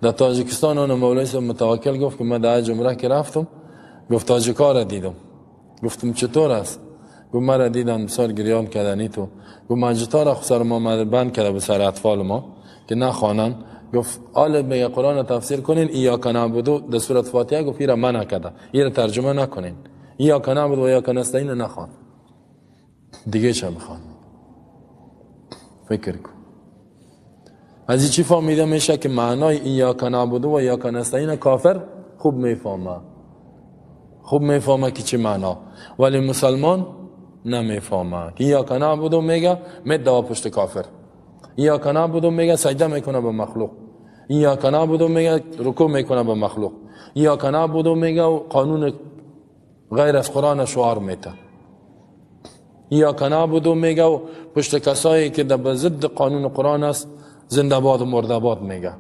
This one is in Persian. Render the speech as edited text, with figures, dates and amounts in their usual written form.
در تاجیکستان آن مولوی صاحب متوکل گفت که من در جمره که رفتم، گفت تاجیکا را دیدم. گفتم چطور است؟ گفت مرا دیدن بسیار گریان کردنی تو. گفت مسجدها را سر ما بند کرده به سر اطفال ما که نخوانن. گفت آل میگه قرآن تفسیر کنین، ایاک نعبد در سورت فاتحه، گفت ایرا منع کرده، ایرا ترجمه نکنین، ایاک نعبد و ایاک نستعین نخوان، دیگه چه بخوان؟ فکر کن. از این چی فهمیده میشه که معنای ایاک نعبد و ایاک نستعین کافر خوب میفهمه، خوب میفهمه که چی معنا، ولی مسلمان نمیفهمه. ایاک نعبد میگه میدوه پشت کافر، ایاک نعبد میگه سجده میکنه به مخلوق، ایاک نعبد میگه رکوع میکنه به مخلوق، ایاک نعبد میگه قانون غیر از قرآن شعار میته، ایاک نعبد میگه پشت کسایی که در ضد قانون قرآن است زنده باد و مرده باد میگه.